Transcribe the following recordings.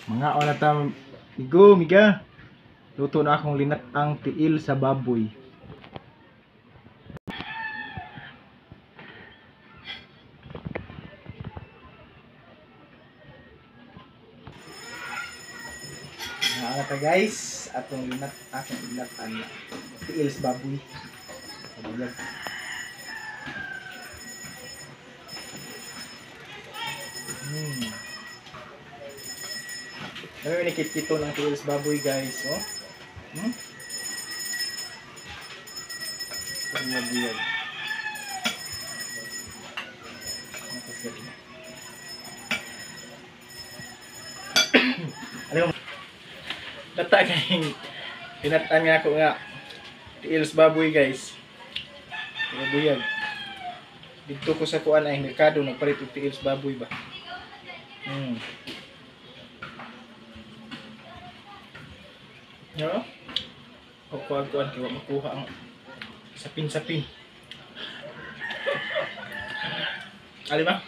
Mga na ta migo, miga. Luto na akong linat ang tiil sa baboy. Mga na ta, guys, atong linat akong ilat ang tiil sa baboy. Sabuyag. Ano yung nikit-kito ng tiil sa baboy, guys, oh? Hmm? Buyag-buyag. Alam mo, data kayong tinatan nga ako nga tiil sa baboy, guys. Buyag. Dito ko sa kuan ay merkado nagpalit og tiil sa baboy ba. No? O kuan-kuan kay wa makuha ang sapin-sapin. Ali ba?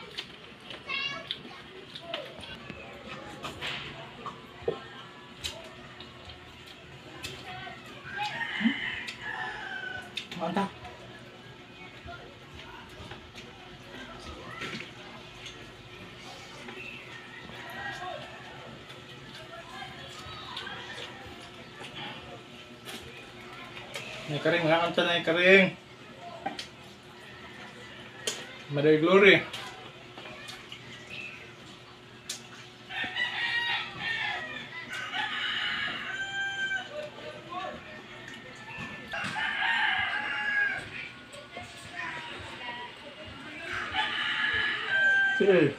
Mantap. May karing, mga kanta na yung karing. Mother Glory. Sige.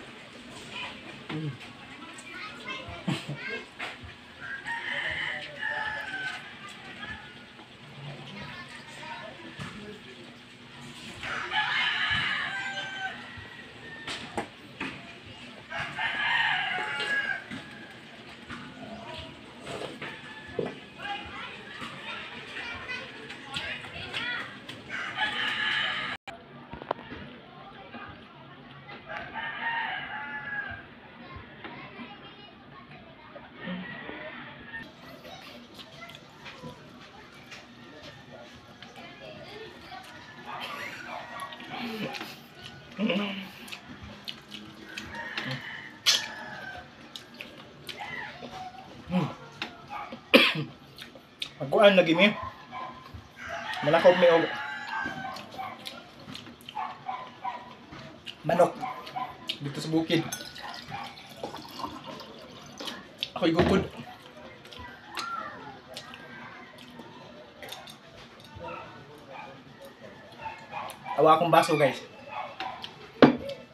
Pagkuan lagi mi. Malakop mi og manok dito sa bukid. Ako'y gukod. Awa akong baso, guys.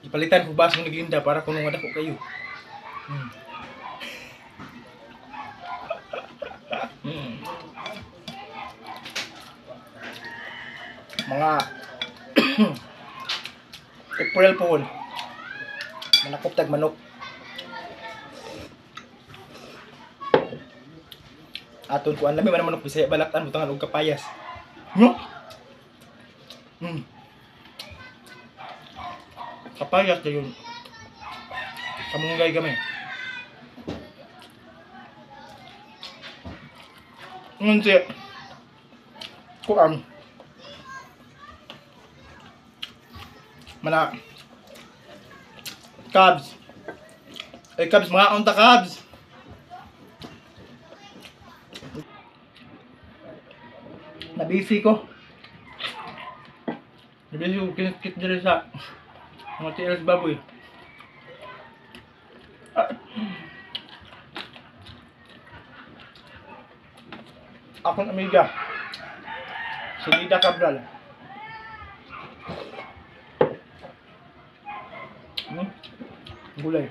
Ipalitan ko baso ni Glinda para kung nga dako kayo. Mga April po, manakop tag manok. Aton kuan lami man manok Bisaya balatan butangan og kapayas. No? Kapayas dayon. Kamunggay kami. Ngun si kuan mana Cubs. Eh Cubs, mga unta Cubs. Nabisi ko. Nabisi ko kinit-kit diri sa mga tiil sa baboy. Akong amiga, si Lida Cabral. Gulay.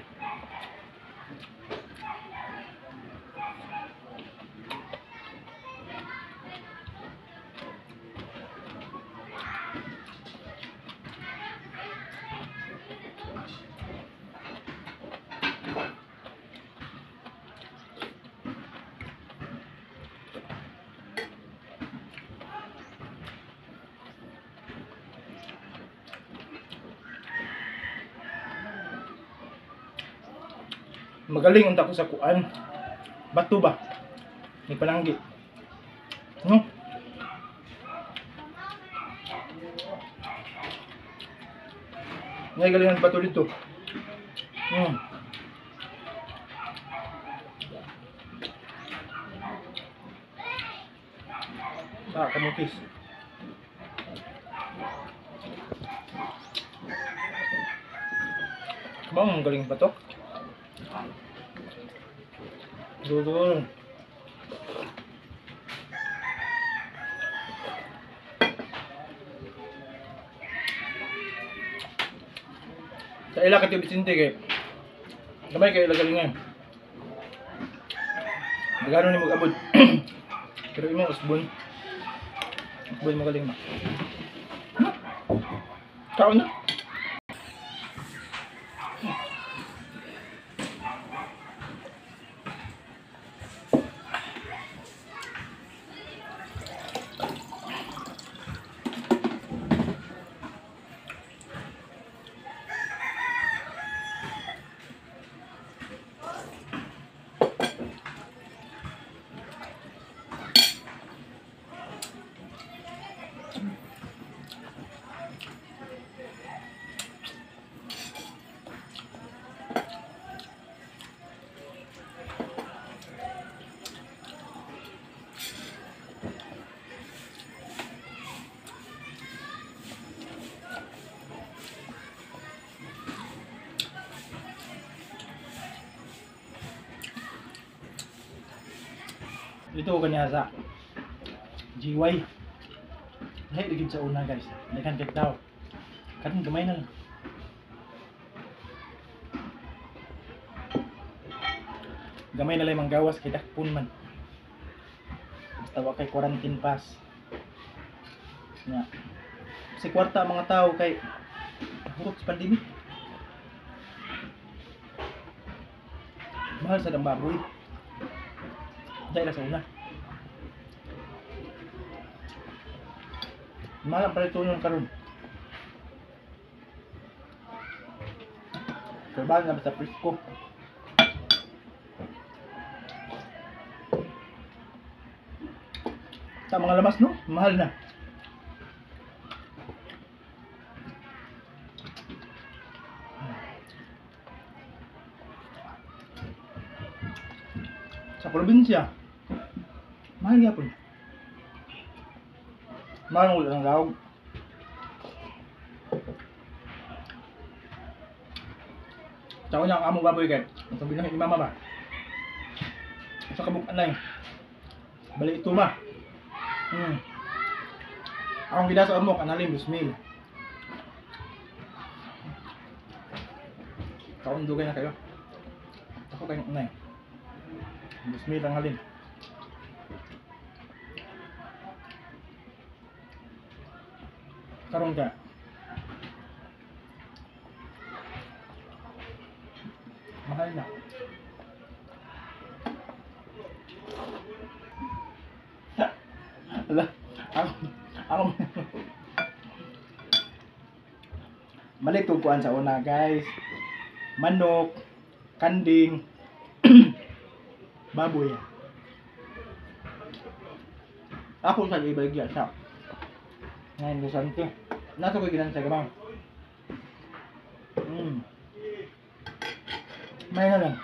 Magaling unta ko sa kuan. Bato ba? Ni palanggi. No? Ngay galing ang bato dito. Ah, kamutis. Bang, ang galing bato. Dulo. Sa ila ka Vicente kay. Gamay kay ila galingan. Dagano ni mag-abot. Pero imong usbon. Usbon magaling ma. Kaon na. Dito ko kanya sa GY. Lahi lagi sa una guys. Daghan kay tao. Karon gamay na lang. Gamay na lang manggawas kay dakpon man. Basta wa kay quarantine pass. Nya. Si kwarta ang mga tao kay hurot sa pandemic. Mahal sa dang baboy. Dahil sa una. Mahal ang palitunon karon. Pero bahal na sa presko. Sa mga lamas no, mahal na. Sa probinsya, mahal gyapon. Mahal ang ulo ng lahog. Sa una, ang among baboy kay, ang sabi ni mama ba? Sa kabuk anay. Bali ito ma. Akong gida sa amok, analim, 2,000. Kaon dugay na kayo. Ako kayong unay. 2,000 ang halin. Karon ka. Mahal na. Ala, ako Mali tugkuan sa una, guys. Manok, kanding, baboy. Ako sa ibaligya sa ngayon Vicente. Nasa ko ginan sa gamang. May na lang.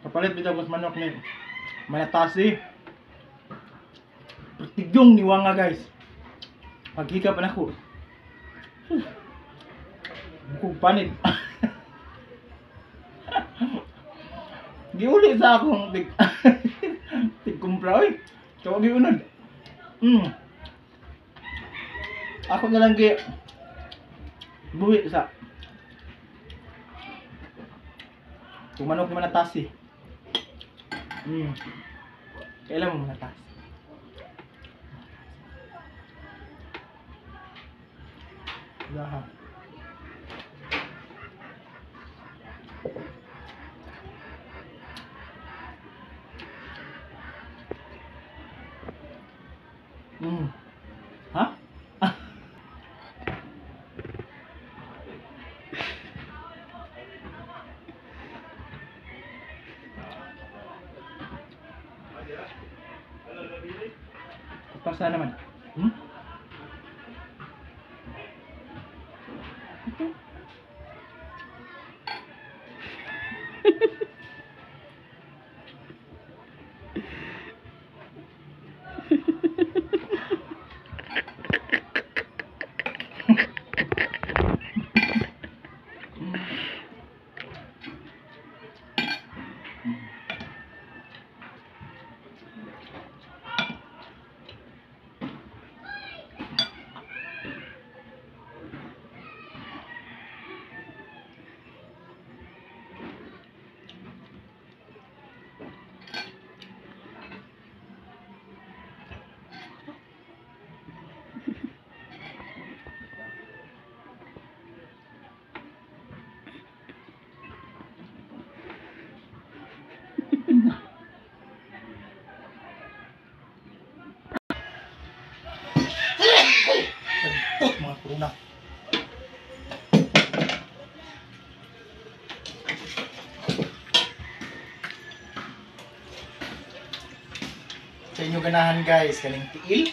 Kapalit bitaw ko sa manok ni manatasi. Pertigyong niwanga guys. Pagkika pa nako. Bukog panit. Giuli sa akong tig kumpra oy. Kawag giunod. Ako na lang gi buhi sa kung manok ni manatasi. Kailan mo manatasi? Laha. Ha? Sa naman. Hmm? Ito. Put mga corona. Sa inyo ganahan guys, kaning tiil.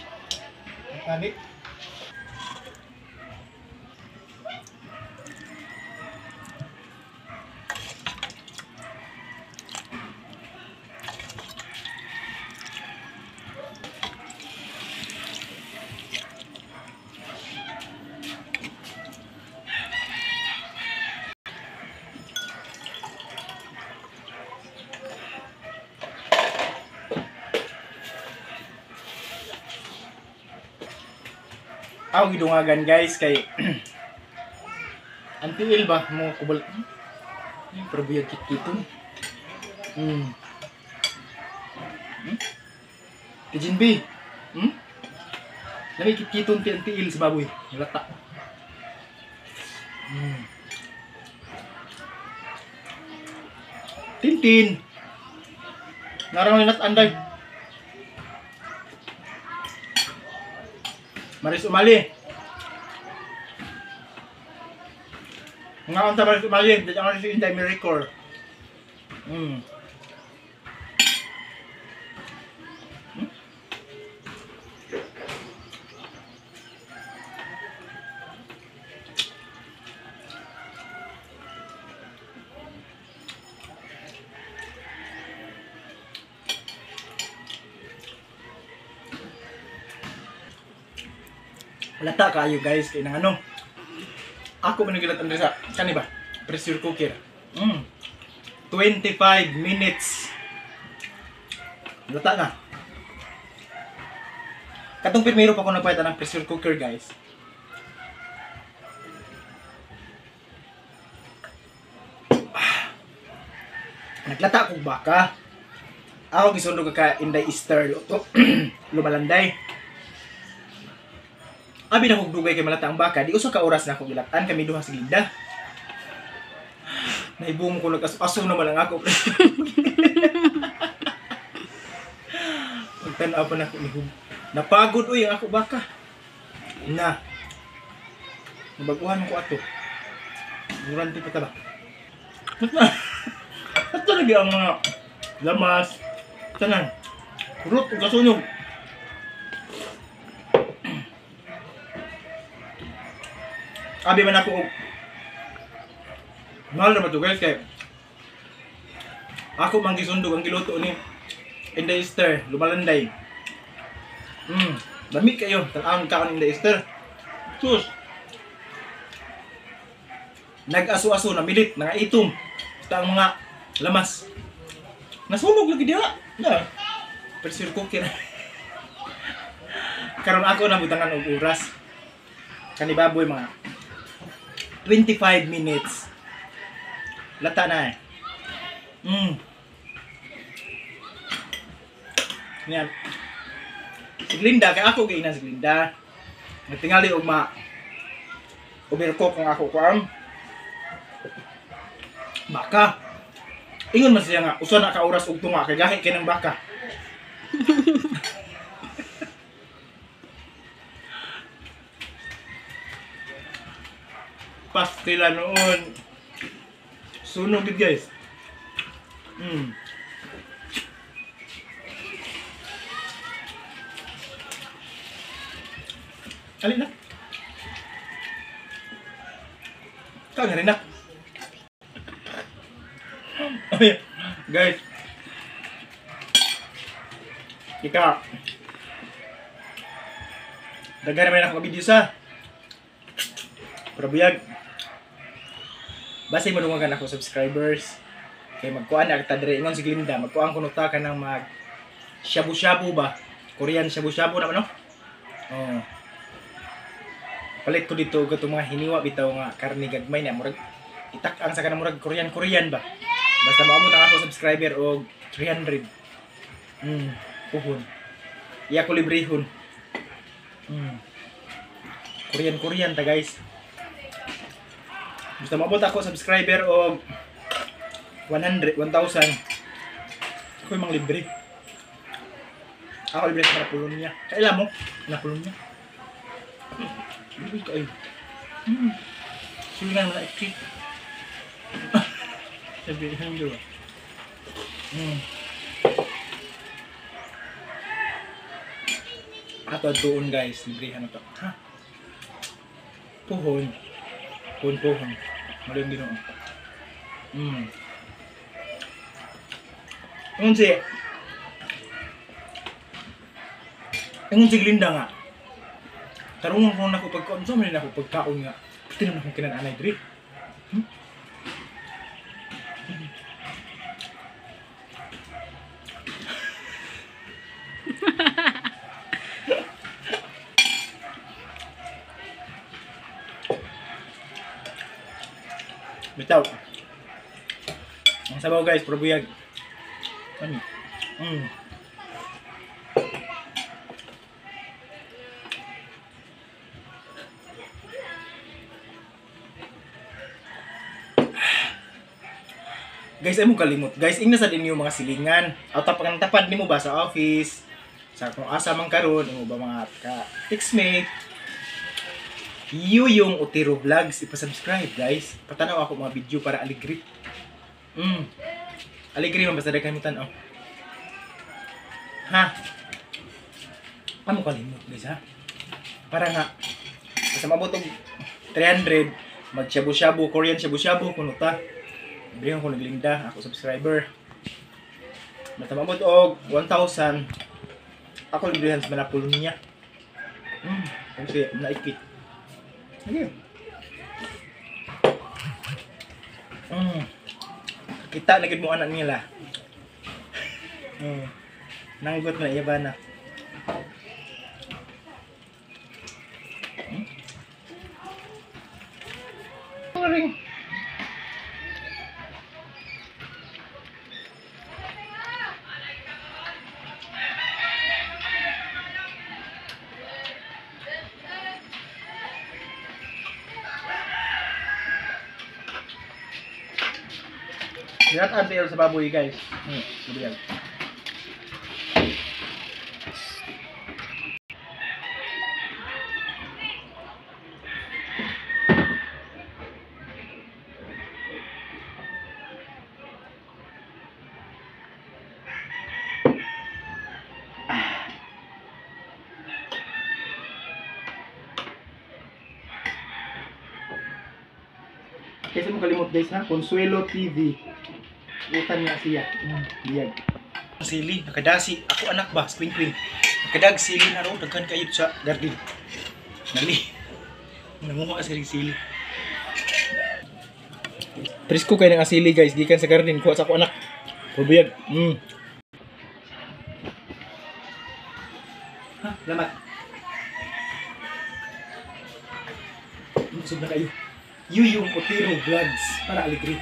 Ang panit. Ako gidungagan guys kay ang tiil ba mo kubal pero buyag kit-kiton. Tijin B. Lami kit-kiton ti ang tiil sa baboy. Lata. Tintin. Narang linat anday. Maris umali. Nga unta Maris umali, dito ang si Inday Miricor. Lata kayo guys kay nang ano. Ako man gilat andre sa kani ba? Pressure cooker. 25 minutes. Lata na. Katong primero pa ko nagpalitan ng pressure cooker guys. Naglata kog baka. Ako gisundo ka Inday Easter luto. Lumalanday. Abi na kog dugay kay malata ang baka, di usa ka oras na akong gilatan kami duha sa Glinda. Naibong ko nag-aso-aso naman ang ako. Pagtan-aw pa na ako ni Hub. Napagod uy ang ako baka. Na. Nabaguhan ko ato. Durante pa ta ba? Ato lagi ang mga lamas. Tanan. Kurot ug kasunog. Abi man ako og mahal naman to guys kay ako man gisundog ang giluto ni Inday Easter, lumalanday. Lami kayo, tan-awon kaon Inday Easter. Sus. Nag-aso-aso na milit, nangaitom sa ang mga lamas. Nasunog lagi diha. Na. Pressure cooker. Karon ako nabutangan og oras. Kani baboy mga 25 minutes. Lata na eh. Yan. Si Glinda, kay ako kay ina si Glinda. Nagtingali og ma overcook ang ako kuan. Baka. Ingon man siya nga usa na ka oras og tunga kay gahi kay nang baka. Pastila noon. Sunog gid guys. Alin na. Ikaw na rin na. Okay, guys. Ikaw. Daghan naman ako video sa. Pero buyag. Basta manungagan ako subscribers. Kay magkuan na kita diri ingon si Glinda, magkuan kuno ta kanang mag shabu-shabu ba? Korean shabu-shabu na no? Oh. Palit ko dito og katong mga hiniwa bitaw nga karne gagmay na murag itak-ang sa kanang murag Korean ba. Basta moabot ang ako subscriber og 300. Puhon. Iya ko librehon. Korean ta guys. Basta moabot ako subscriber og 100, 1,000. Ako yung mga libre. Ako libre sa Polonia. Kaila mo? Na Polonia. Libre kayo. Sige na mga ikit. Sabi, hindi ba? Ato doon guys, librehan na to. Ha? Puhon. Puhon. Maling Ginoo. Ingon si Glinda nga. Tarungan ko na ako pagkaon. Saan man ako pagkaon nga. Pati naman akong kinananay diri. Bitaw. Ang sabaw guys, pero buyag. Guys, ay mo kalimot. Guys, ingna sa inyo mga silingan. Aw tapang tapad nimo ba sa office? Sa kung asa man karon, imo ba mga ka textmate? Yuyong Otero Vlogs, ipa-subscribe guys. Patanaw ako mga video para aligri. Aligri man basta daghan mo tan-aw. Ha? Amo kalimot guys ha. Para nga basta maabot og 300 mag shabu-shabu, Korean shabu-shabu kuno ta. Librehon ko naglinda ako subscriber. Basta maabot og 1,000 ako librehan sa Manapolonia. Kasi naikit. Okay. Kita na gid mo anak nila. Nanggot na iya ba na. Ring. Dinat-an sa baboy guys. Sabi yan. Kasi mo kalimot guys ha, Consuelo TV. Utan nga siya. Biyag. Sili, nakadasi. Ako anak ba, Queen Queen. Nakadag sili na ro, daghan kayo sa garden. Nali. Nanguha sa sili. Presko kay nga sili guys, gikan sa garden kuha sa ako anak. Pubiyag. Ha, lamat. Busog na kayo. Yuyong Otero Vlogs para aligri.